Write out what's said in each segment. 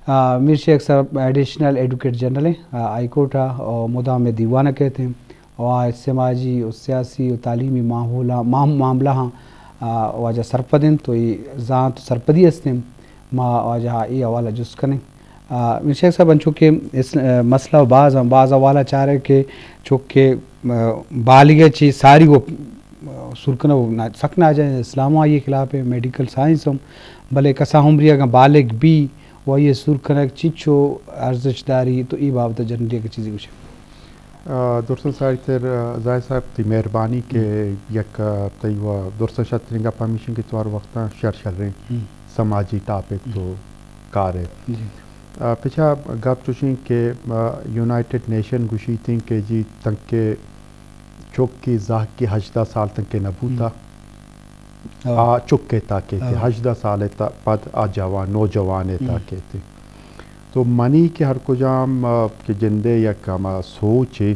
آ، میر شیخ صاحب ایڈیشنل ایڈوکیٹ جنرل ہیں، آ، ہائی کورٹ ءَ، آ، مدام دیوان ءَ کئیت ہیں، آ سماجی و سیاسی و تعلیمی ماحول ءَ، مام-، معاملہ ہاں، آ، واجہ سرپد انت، تو اے زانت و سرپدی است انت، ما واجہ ءَ اے حوالہ جست کنیں۔ آ، میر شیخ صاحب، انچو کہ اس، آ، مسئلہ باز ہیں، باز حوالہ چارے کہ چونکہ، آ، بالغ ءَ چی ساری وہ سور کنگ نا-، سک ناجائز، اسلام آئی خلاف ہے، میڈیکل سائنس ہم، بلے کسا عمری اگاں بالغ بی و آئی سور کنگ چنچو ارزش داری، تو ای بابت جنرلی اگہ چیزی گوشے۔ آ، درستاں ساری تر، آ، زاہد صاحب تئی مہربانی کہ یک، آ، تئی و درستاں شرتریں گپ ہمیشیں کہ تو ہر وقتاں شر شریں ہم۔ سماجی ٹاپک ہم۔ تو کارے۔ جی۔ آ، پچا گپ چوشیں کہ، آ، یونائیٹڈ نیشن گوشیتیں کہ جی تنکہ چک کہ زہگ کہ ہژدہ سال تنکہ نہ بوتا، ہم۔ آ۔ آ چک ءِ تاکے تے آ۔ ہژدہ سال ءِ تا پد آ جوان، نوجوان ءِ ہم۔ تاکے تے۔ تو منی کہ ہر کجام، آ، کہ جندے یک ہما سوچے،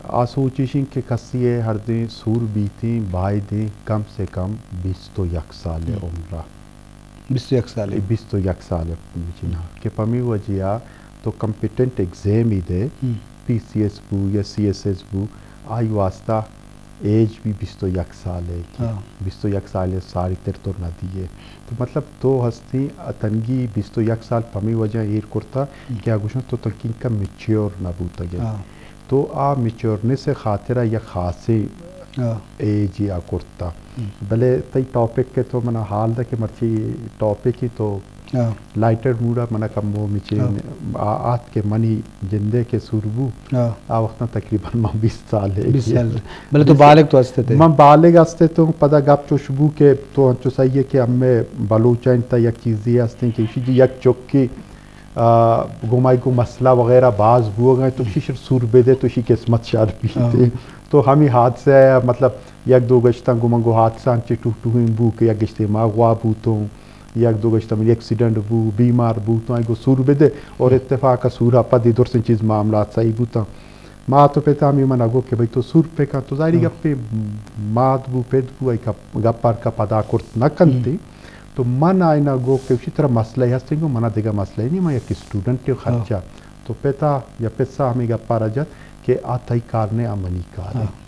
آ سوچ ایشیں کہ کسی ءِ ہردیں سور بیتیں، بایدیں کم سے کم بیست و یک سال ءِ ہم۔ عمر ءَ۔ بیست و یک سال ءِ۔ بیست و یک سال ءِ جی نا۔ ہم۔ کہ پمی وجہ ءَ تو کمپیٹنٹ ایگزام ای دے، ہم۔ پی سی ایس بو یا سی ایس ایس بو، آئی واسطہ ایج بھی بیست و یک سال ہے کہ ہاں۔ بیست و یک سال ہے، ساری تر تو نہ دیے۔ تو مطلب تو ہستی تنگی بیست و یک سال پمی وجہ ایر کرتا ہم۔ کہ آ گوشن تو تنگی کا میچیور نہ بوتگے۔ ہاں۔ تو آ میچورنس خاطر یا خاصے ہاں۔ ایج یا کرتا۔ ہم۔ بلے تئی ٹاپک کہ تو منا حال دا کہ مرچی ٹاپک ہی تو ہاں۔ لائٹر موڈ ءَ من ءَ کمو مچین ہاں۔ آ-، آت کہ منی جندے کہ سور بو، ہاں۔ آ وقتاں تقریباً من بیست سال ہے بیست کہ سال۔ بلے تو بیست بالغ تو ہستے تے۔ من بالغ ہستے تو پدا گپ چوش بو کہ تو انچو صحیح ہے کہ ہمیں بلوچاں تا یک چیزی ہستیں کہ اسی جی یک چکی، آ، گمائی کو مسئلہ وغیرہ باز بو گئے تو ہم۔ شی شر سور بے دے تو شی قسمت شر بیتے۔ ہاں۔ تو ہمیں حادثہ ہے، مطلب یک دو گشتاں گمان گو حادثہ انچے ٹوہ ٹوہیں بو کہ یک گشتے ما غوا بوتوں، یک دو گشتہ منی ایکسیڈنٹ بو، بیمار بو، تو آئی گو سور بدے اور ہم۔ اتفاق سورا پدی درسیں چیز معاملات صحیح بوتاں۔ ما تو پتا ہمیں من گو کہ بھئی تو سور پہ کن، تو ظاہری ہم۔ گپے مات بو، پت بو، آئی کا گپ ہر کا پدا کرت نہ کنتی۔ ہم۔ تو من آئی نہ گو کہ اسی طرح مسئلہ ہی ہستے گو، منا دیگا مسئلہ ہی نہیں، من یک اسٹوڈنٹ ہم۔ خرچہ۔ تو پتا یا پسا ہمیں گپ پارا جت کہ آ تئی کار نے آ منی کار ہے۔ ہاں۔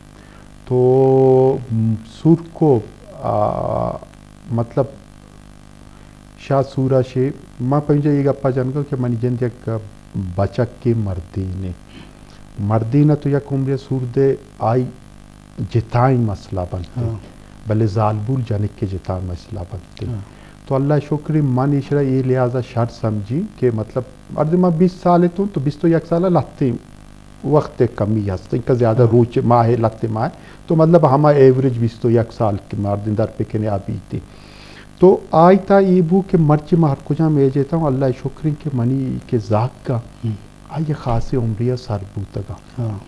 تو، م، سور کو، آ، مطلب، شاہ سورا شے، ما پنجا یہ گپا جنگا کہ منی جند یک بچک کے مردین ہے۔ مردین تو یک عمر سور دے آئی جتائیں مسئلہ بنتے۔ ہاں۔ بلے زالبول جنک کے جتائیں مسئلہ بنتے۔ ہاں۔ تو اللہ شکر من ایشرا یہ لحاظہ شر سمجھی کہ مطلب، ارد ما بیست سال تو، تو بیست و یک سال لہتے وقت کمی ہست، انکا زیادہ ہاں۔ روچ ماہ لہتے ماہ، تو مطلب ہما ایوریج بیست و یک سال کہ مردین در پکنے آ بیتی۔ تو آئی تا ای بو کہ مرچی ما ہر کجام ایجے تا، اللہ شکر کہ منی کہ زاکا ہم۔ آئی خاصی عمری سر بوتگا۔ ہاں۔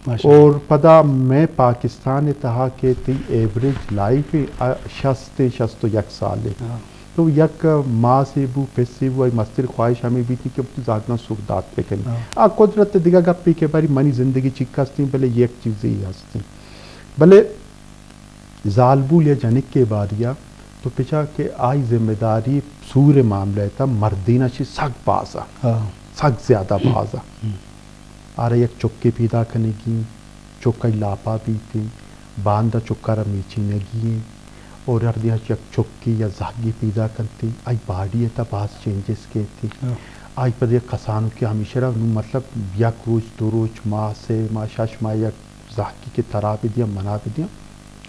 ماشاءاللہ۔ اور پدا میں پاکستان تہا کہ تی ایوریج لائف، آ، شست، شست و یک سال ہے۔ ہاں۔ تو یک ماں سے بو، پس سے بو، آئی مستر خواہش ہمیں بیتی کہ وتی زاگاں سوردات بکنی۔ ہاں۔ آ قدرت دیگا گپی کہ باری منی زندگی چک ہستی، بلے یک چیزی ہستی۔ بلے زالبول یا جنک کے باریا تو پچا کہ آئی ذمہ داری سور معاملہ تا مردینہ چی سک بازا۔ ہاں۔ سک زیادہ بازا۔ ہم۔ آرا یک چکے پیدا کنگی، چکائی لاپا بیتیں، باندا چکارا میچینگی ہیں، اور ہر دیاں یک چکے یا زہگے پیدا کنتے، آئی باڈی تا باز چینجز کیتے۔ ہاں۔ آئی پد یک کسانو کہ ہمیشہ را نو مطلب یک روچ، دو روچ، ماہ، سے ماہ، شش ماہ یک زہگی کہ ترا بدیاں، منا بدیاں،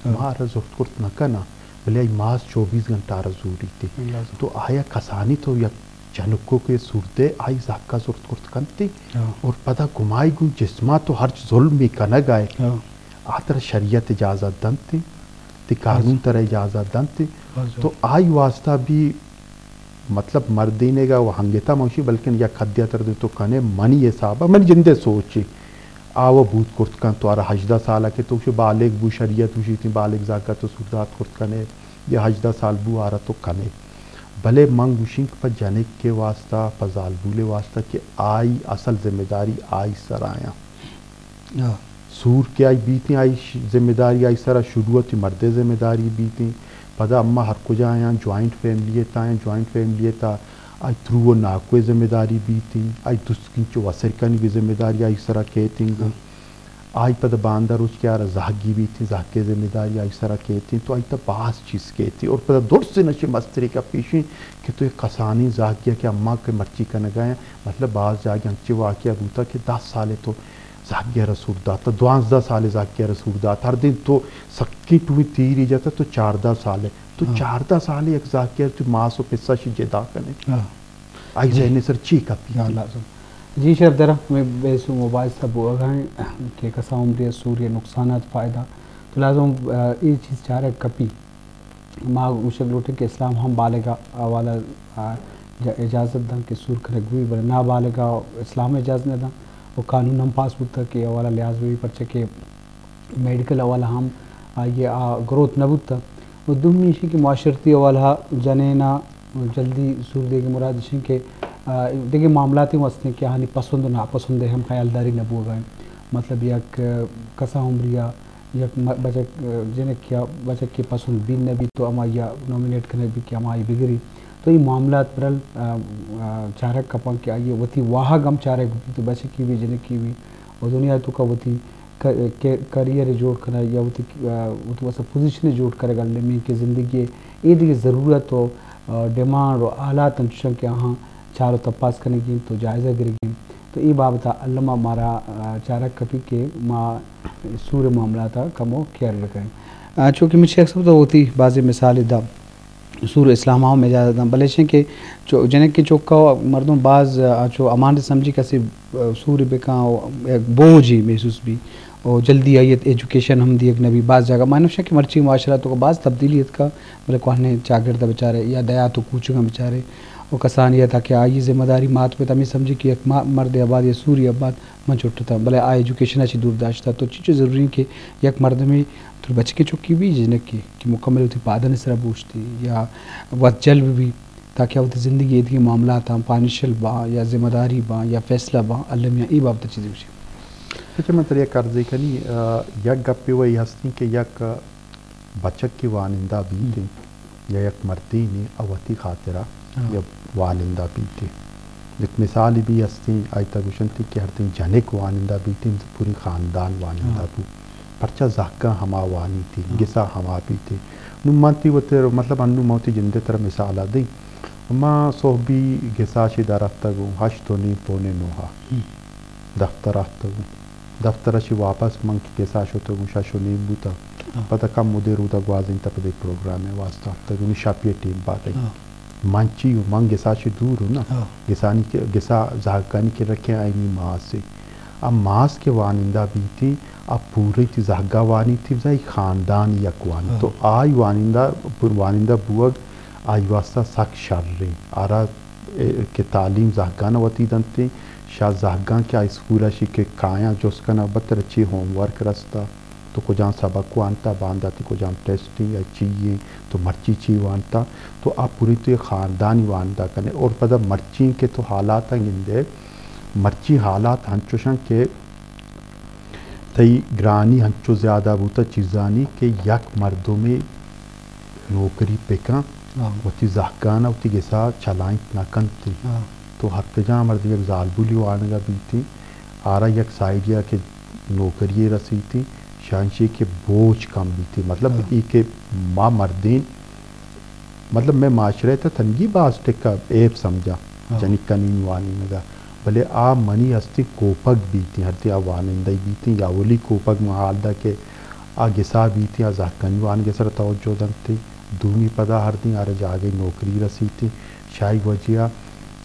ہاں۔ ما آرا زرت کرت نہ کناں، بلے آئی ماس چوبیس گھنٹہ آرا زوریتے۔ لازم۔ تو آیا کسانی تو یک جنکو کہ سوردے آئی زہگا زرت کرت کنتے، ہاں۔ اور پدا گمائی گوں جسما تو ہرچ ظلم بھی کنگ آئے، ہاں۔ آ ترا شریعت اجازت دنتے، تی قانون بس۔ ترا اجازت دنتے، بس۔ تو آئی واسطہ بھی مطلب مردینگا و ہنگتا موشی، بلکن یک حدی تر دے تو کنے منی حسابا، منی جندے سوچی۔ آ و بوت کرت کن تو آرا ہژدہ سالا کہ تو شو بالغ بو، شریعت گوشی تیں بالغ زاگا تو سوردات کرت کنے، یا ہژدہ سال بو آرا تو کنے۔ بلے من گوشیں کہ پہ جنک کے واسطہ، پہ زالبولے واسطہ کہ آئی اصل ذمہ داری آئی سر آیاں۔ ہاں۔ سور کہ آئی بیتیں، آئی ش-، ذمہ داری آئی سرا شروع تی مردے ذمہ داری بیتیں۔ پدا اما ہر کجا آیاں، جوائنٹ فیملی تا آیاں، جوائنٹ فیملی تا آئی ترو و ناکو ءِ ذمہ داری بیتیں، آئی دستگیں چو وسر کنگ ءِ ذمہ داری آئی سرا کیتیں گوں۔ آئی پدا باندا روچ کہ آرا زہگی بیتیں، زہگ ءِ ذمہ داری آئی سرا کیتیں، تو آئی تہ باز چیز کیتیں۔ اور پدا درستیں نشے مسترے کا پیشیں کہ تو یک کسانیں زہگی کہ اما کہ مرچی کنگا ہیں، مطلب باز جاگہ انچے واقعہ بوتا کہ دہ سال تو زہگی را سور داتا، دوانزدہ سال زہگی را سور داتا، ہر دن تو سکیں ٹوہیں تیری جاتا تو چاردہ سال، تو ہاں۔ چاردہ سال یک زہگی تو ماس و پسا شی جدا کنے۔ ہاں۔ آئی جی۔ ذہن سر چی کپی؟ یا لازم۔ جی شر درا میں بیسو مباحثہ بوگا ہیں کہ کسا عمری سوری نقصانات فائدہ۔ تو لازم، آ، یہ چیز چارہ کپی۔ ما گوشگ لوٹیں کہ اسلام ہم بالغ ءِ حوالہ ءَ، آ، جا-، اجازت داں کہ سور کنگ بوی، بلے نابالغ ءَ اسلام اجازت نہ داں۔ و قانون ہم پاس بوتا کہ حوالہ لحاظ بوی، پرچہ کہ میڈیکل حوالہ ہم آئی ءَ آ گروتھ نہ بوتا۔ و دومی ایشی کہ معاشرتی حوالہ جنین ءَ جلدی سور دیگ ءِ مراد ایشیں کہ، آ، دگہ معاملاتے ہم ہستیں کہ آہانی پسند و ناپسند ءِ ہم خیالداری نہ بوگا ہیں۔ مطلب یک، آ، کسا عمری ءَ یک م-، بچک، آ، جنک یا بچکے پسند بی نہ بی تو ہمائی ءَ نامینیٹ کنگ بی کہ ہمائی بگری۔ تو اے معاملات برل، آ، آ، چارگ کپاں کہ آئی ءَ وتی واہگ ہم چارگ بی تو بچکی بی جنکی بی و دنیا توکا وتی ک-، ک-، کیریئر جوڑ کنگ یا وتی، آ، وتی واسطہ پوزیشن جوڑ کنگ المی کہ زندگی ءِ اے دگہ ضرورت و، آ، ڈیمانڈ و حالات انچوشاں کہ آہاں چار و تپاس کنگی انت و جائزہ گرگی انت۔ تو اے بابت ءَ الما مارا، آ، چارگ کپی کہ ما سور معاملات ءَ کمو کیئر بکنیں۔ آ، چونکہ من چیک سب تو وتی بازیں مثال دا سور اسلام ءَ ہم اجازت داں، بلے ایشیں کہ چو-، جنک کہ چکا مردم باز، آ، چو امان سمجھی کسی، آ، سور بکاں و یک بوجھے محسوس بی و جلدی آئی ایجوکیشن ہم دیگ نبی۔ باز جاگہ ما نوشاں کہ مرچی معاشرہ تو باز تبدیلی اتکا، بلے کوہنیں چاگرد ءَ بچارے یا دیات و کوچگاں بچارے و کسانی ءَ تاکہ آئی ذمہ داری مات پت ہمیں سمجھی کہ یک ما-، مرد آباد یا سوری آباد من چٹتاں، بلے آ ایجوکیشن ءَ چی دور داشتہ۔ تو چیچو ضروری کہ یک مردمے تو بچکے چکی بی جنکے کہ مکمل وتی پادانی سرا بوشتی یا وت جلب بی تاکہ وتی زندگی ایدگی معاملات ہم فائنینشل باں یا ذمہ داری باں یا فیصلہ باں المیاں اے بابت چیزی بشی۔ اچھا من تری یک عرضے کنی، آ، یک گپے وہی ہستیں کہ یک بچک کہ وانندہ بیت انت یا یک مردینے آ وتی خاطرا ہاں۔ یا وانندہ بیت۔ یک مثالے بی ہستیں، آئی تا گوشنت کہ ہر دن جنک وانندہ بیت انت، پوری خاندان وانندہ ہاں۔ بو۔ پرچا زہگاں ہما وانیت، ہاں۔ گسا ہما بیت۔ نوں من تی وتی، مطلب، انوں من وتی جندے ترا مثالا دیں۔ ما صحبی گسا شی در اتگوں، ہشت و نیم پونے نوہا۔ ہم۔ دفتر ءَ اتکگوں۔ دفتر ءَ چہ واپس من کہ گسا شتگوں، شش و نیم بوتگ۔ ہاں۔ پدا کم مدیر اودا گوازینتگ پدا پروگرام ءِ واستہ اتکگوں، شپی ءِ ٹیم پاد ءَ۔ ہاں۔ من چی و من گسا چہ دور اوں نا۔ ہاں۔ گسانی کہ، گسا زہگانی کرا کہ آئی نی ماس ءِ۔ آ ماس کہ وانندہ بیتی، آ پورے تی زہگا وانیتی، بزاں ای خاندان یک وانی۔ ہاں۔ تو آئی وانندہ، وانندہ بوگ آئی واستہ سک شر ایں۔ آرا اے، کہ تعلیم زہگاں وتی دنتیں، شہ زہگاں کہ آ اسکول ءَ شی کہ کایاں جست کناں، بتر چی ہوم ورک رستا، تو کجام سبق وانتا، بانداتی کجام ٹیسٹ ایں یا چی ایں، تو مرچی چی وانتا، تو آ پوری تو یک خاندانی واندا کنے۔ اور پدا مرچی کہ تو حالاتاں گندے، مرچی حالات ہنچوشاں کہ تئی گرانی ہنچو زیادہ بوتا چیزانی کہ یک مردمے نوکری پکن، ہاں۔ وتی زہگانا وتی گسا چلائینت نہ کنتی۔ ہاں۔ تو ہر کجام مردم یک زالبولی وانگا بیتی، آرا یک سائیڈیا کہ نوکری رسیتی، شانشی کہ بوجھ کم بیتی۔ مطلب ہاں۔ ای کہ ما مردین مطلب، مئے معاشرہ ءِ تہ تنگی باز ٹکا عیب سمجھاں، ہاں۔ جنکانی وانینگ ءَ۔ بلے آ منی ہستیں کوپگ بیتیں، ہرتی آ وانندہ بیتیں، یا اولی کوپگ من حال دا کہ آ گسا بیتیں، آ زہگانی وانگ ءِ سرا توجہ دنتیں، دومی پدا ہردیں آرا جاگہے نوکری رسیتیں، شاہی وجہ ءَ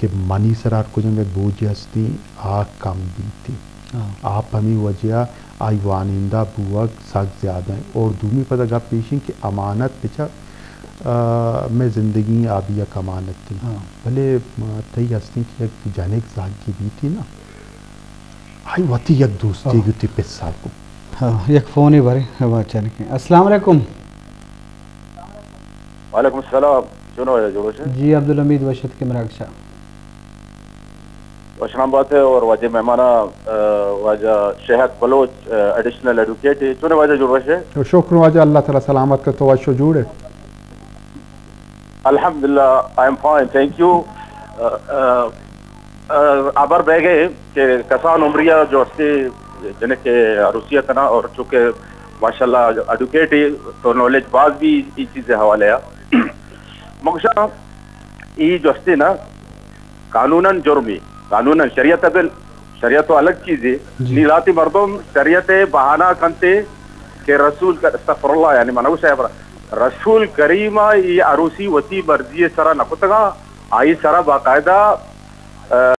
کہ منی سرا ہر کجام یک بوجھے ہستیں، آ کم بیتیں۔ ہاں۔ آ پمی وجہ ءَ آئی وانندہ بوگ سک زیادہ ایں۔ اور دومی پدا گپ ایشیں کہ امانت بچا آ، مئے زندگی آ بھی یک امانت ایں۔ ہاں۔ بلے، آ، تئی ہستیں کہ یک جنک زہگے بیتی نا، آئی وتی یک دوستی ہاں۔ گتی پسا کو۔ ہاں، یک فونے بارے، ہوا چنکیں۔ السلام علیکم۔ وعلیکم السلام۔ چون واجہ جوڑ ئے؟ جی، عبدالحمید وشت کے مراگشا۔ وشنام بات ئے اور واجہ مہمانا، آ، واجہ شہد بلوچ، آ، ایڈیشنل ایڈوکیٹ ئے۔ چون واجہ جوڑ ئے؟ شکر واجہ، اللہ تعالی سلامت کت، تو وش و جوڑ ئے؟ الحمدللہ، I am fine, thank you. ء، ء، ء، ہبر بیگ ء کہ کسان عمری ء جو ہستے جنک ء عروسی ء کناں، اور چونکہ ماشاءاللہ ایڈوکیٹ ء تو نالج باز بھی ای چیز ء حوالے ء مگشاں ای جو ہستے نا قانوناً جرمی، قانوناً شریعت ء بل، شریعت تو الگ چیزے۔ جی۔ نی لاتی مردم شریعت ء بہانہ کنتے کہ رسول ک-، استغفر اللہ، یعنی من گوشاں رسول کریم ء ای عروسی وتی مرضی ء سرا نہ کتگا، آئی سرا باقاعدہ، ء،